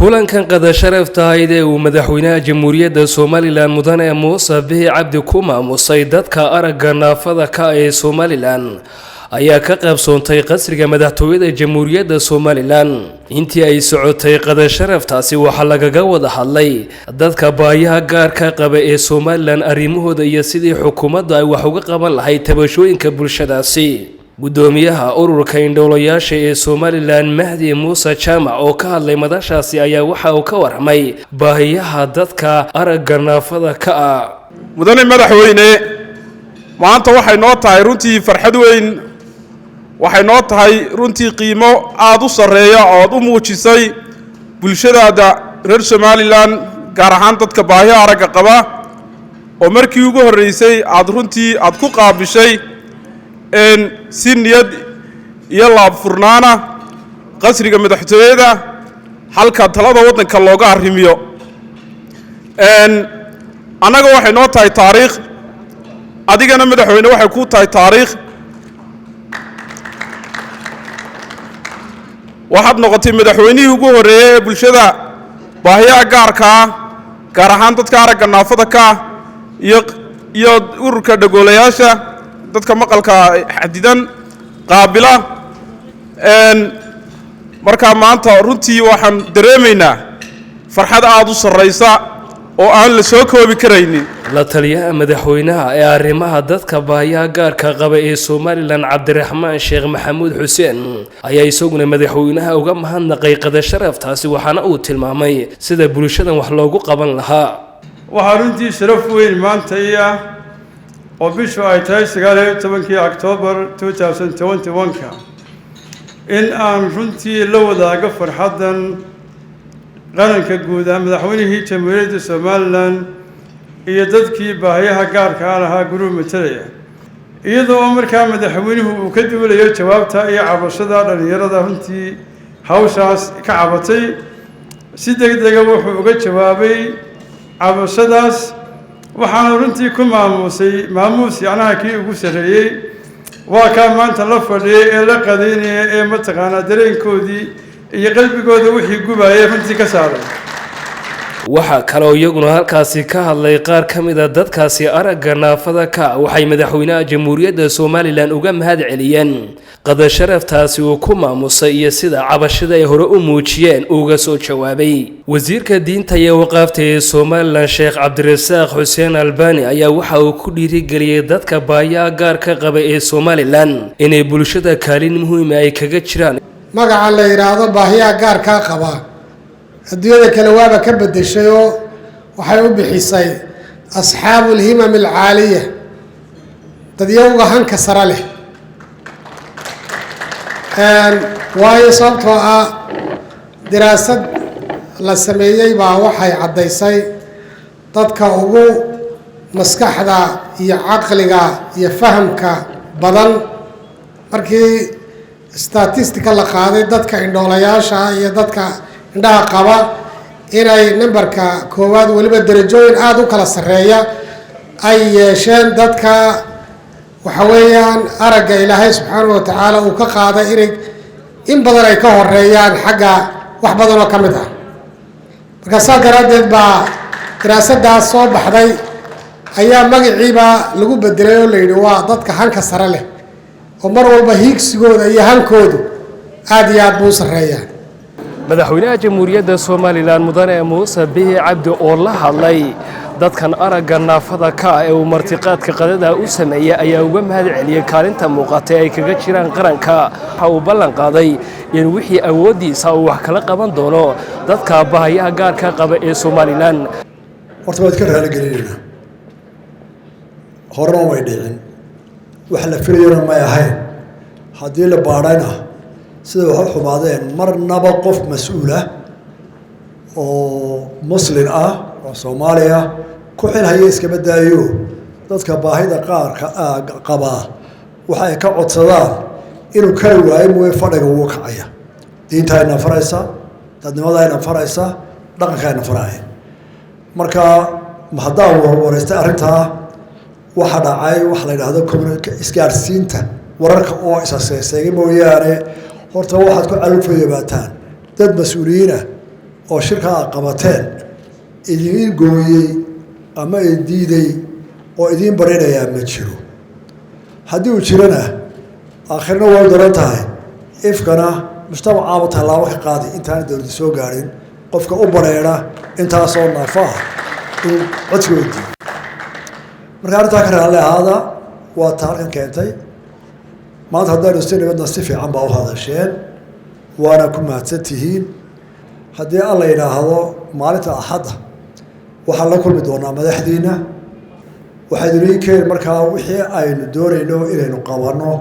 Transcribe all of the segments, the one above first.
Kulankan qada sharaftahayd ee uu madaxweynaha Jamhuuriyadda Somalilan Mudane Muuse Bihi Cabdi ku maamusay dadka aragga naafada ka ee Somalilan ayaa ka qaybsoontay qasriga madaxtooyada Jamhuuriyadda Somalilan. Intii ay socotay qada sharaftaasi, waxaa lagaga wada hadlay dadka baayaha gaarka qaba ee Somalilan, arrimahooda iyo sidii xukuumadda ay wax uga qaban lahayd tabashooyinka bulshadaasi. Gudoomiyaha ururka indhoolayaasha ee Somalilan, Mahdi Muuse Jaamac, oo ka hadlay madashaasi ayaa waxa uu ka warramay baahiyaha dadka aragga naafada ka ah. Mudane madaxweyne, maanta waxay noo tahay runtii farxad weyn, waxay noo tahay runtii qiimo aada u sarreeya oo aad u muujisay bulshadaada reer Somalilan, gaar ahaan dadka baahiya aragga qaba, oo markii ugu horreysay aad runtii aad ku qaabishay si niyad iyo laab furnaana qasriga madaxtooyada, halka talada waddanka looga arrimiyo. Annaga waxay noo tahay taariikh, adigana madaxweyne waxay kuu tahay taariikh. Waxaad noqotay madaxweynihii ugu horreeyey ee bulshada baahiyaha gaarka ah, gaar ahaan dadka aragga naafada ka ah iyo ururka dhagoolayaasha, dadka maqalka xadidan qaabila. Markaa maanta runtii waxaan dareemaynaa farxad aada u sarraysa oo aan la soo koobi karaynin. La taliyaha madaxweynaha ee arrimaha dadka baahiyaha gaarka qaba ee Somalilan, Cabdiraxmaan Sheekh Maxamuud Xuseen, ayaa isaguna madaxweynaha uga mahadnaqay qada sharaftaasi, waxaana uu tilmaamay sida bulshadan wax loogu qaban lahaa. Waxaa runtii sharaf weyn maanta ii ah, oo bishu ay tahay 19-kii Octoobar 2021-ka, in aan runtii la wadaago farxaddan qaranka guud ah, madaxweynihii Jamhuuriyadda Somalilan iyo dadkii baahiyaha gaarka a lahaa guruu matalaya, iyadoo oo markaa madaxweynuhu uu ka duulayo jawaabta iyo cabashada dhallinyarada runtii hawshaas ka cabatay. Si deg dega wuxuu uga jawaabay cabashadaas, waxaana runtii ku maamuusay maamuus yacnaha kii ugu sarreeyey. Waa kaa maanta la fadhiyay ee la qadaynaya ee mataqaanaa dareenkoodii iyo qalbigooda wixii gubayay runtii ka saaray. Waxaa kaloo iyaguna halkaasi ka hadlay qaar ka mid a dadkaasi aragga naafada ka. Waxay madaxweynaha Jamhuuriyadda Somalilan uga mahad celiyeen qada sharaftaasi uu ku maamusay iyo sida cabashada ay hore u muujiyeen uga soo jawaabay. Wasiirka diinta iyo waqaafta ee Somalilan, Sheekh Cabdirasaaq Xuseen Albani, ayaa waxa uu ku dhiirigeliyey dadka baayaha gaarka qaba ee Somalilan inay bulshada kaalin muhiima ay kaga jiraan. Magaca la yidhaahdo baahiyaha gaarkaa qaba adduunyada kale waaba ka beddeshay oo waxay u bixisay asxaabu alhimam alcaaliya, dadyowga hanka sare leh. Waayo, sababtoo ah diraasad la sameeyey baa waxay caddaysay dadka ugu maskaxda iyo caqliga iyo fahamka badan, markii statistica la qaaday dadka indhoolayaasha iyo dadka indhaha qaba, inay numberka koowaad, weliba darajooyin aada u kala sarreeya ay yeesheen dadka waxa weeyaan aragga Ilaahay subxaanahu watacaala uu ka qaaday, inay in badan ay ka horeeyaan xagga wax badan oo ka mid ah. Marka saas daraaddeed baa diraasadaas soo baxday ayaa magaciibaa lagu bedelay oo la yidhi waa dadka hanka sare leh, oo mar walba hiigsigooda iyo hankoodu aada iyo aad buu u sarreeyaa. Madaxweynaha Jamhuuriyadda Somalilan Mudane Muuse Bihi Cabdi oo la hadlay dadkan aragga naafada ka ah ee uu martiqaadka qadada u sameeyey ayaa uga mahad celiyey kaalinta muuqatay ay kaga jiraan qaranka. Waxa uu ballan qaaday in wixii awooddiisa uu wax kala qaban doono dadka bahayaha gaarka qaba ee Somalilan. Horta waad ka raaligelinaynaa, horena may dhicin, wax la filayana may ahayn. Haddii la baadhayna sida wax u xumaadeen, marnaba qof mas-uul ah oo Muslin ah oo Soomaaliya ku xilhaya iskama daayo, dadka baahida qaarka qabaa waxa ay ka codsadaan inuu kari waayo mooye, fadhiga wuu kacaya. Diinta ayna faraysa, dadnimada ayna faraysa, dhaqanka ayna faraya. Marka haddaan warwareystay arrintaa, waxa dhacay waxa la yidhaahdo isgaarsiinta wararka oo isaseeseegay mooyaane, horta waxaad ku calufayobaataan dad mas-uuliyiinah. Oo shirkaa aad qabateen idiin gooyey ama idin diiday oo idiin barinayaa ma jiro. Haddii uu jirana, aakhirna way daran tahay, ifkana mujtamacaaba tallaabo ka qaadi intaana dowladda soo gaadhin qofka u bareera intaasoo naafa ah inuu codsigooda diido. Marka arrintaa ka raalli ahaada, waa ta halkan keentay maanta. Haddaynu si nibadna si fiican baa u hadasheen, waana ku mahadsan tihiin. Haddii Alla yidhaahdo, maalinta Axadda waxaan la kulmi doonaa madaxdiina. Waxaynu ii keeni markaa wixii aynu doonayno inaynu qabanno,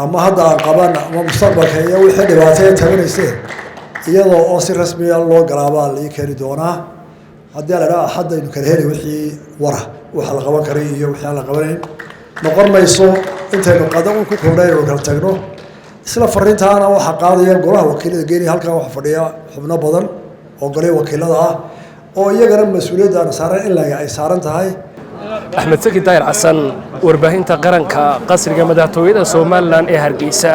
ama hadda aan qabana ama mustaqbalka, iyo wixii dhibaataya tabanayseen, iyadoo oo si rasmiya loo galaabaa la ii keeni doonaa. Haddii la idhaha, Axadda aynu kala heli wixii wara, waxa la qaban karay iyo wixii aan la qabanayn. Noqon mayso intaynu qada un ku kulnay inaynu kala tagno. Isla fariintaana waxaa qaadaya golaha wakiilada geeniya. Halkan waxaa fadhiya xubno badan oo golihii wakiilada ah, oo iyagana mas-uuliyaddaana saaran in laga ay saaran tahay. Axmed Saki Daahir Xasan, warbaahinta qaranka, qasriga madaxtooyada Somaliland ee Hargeysa.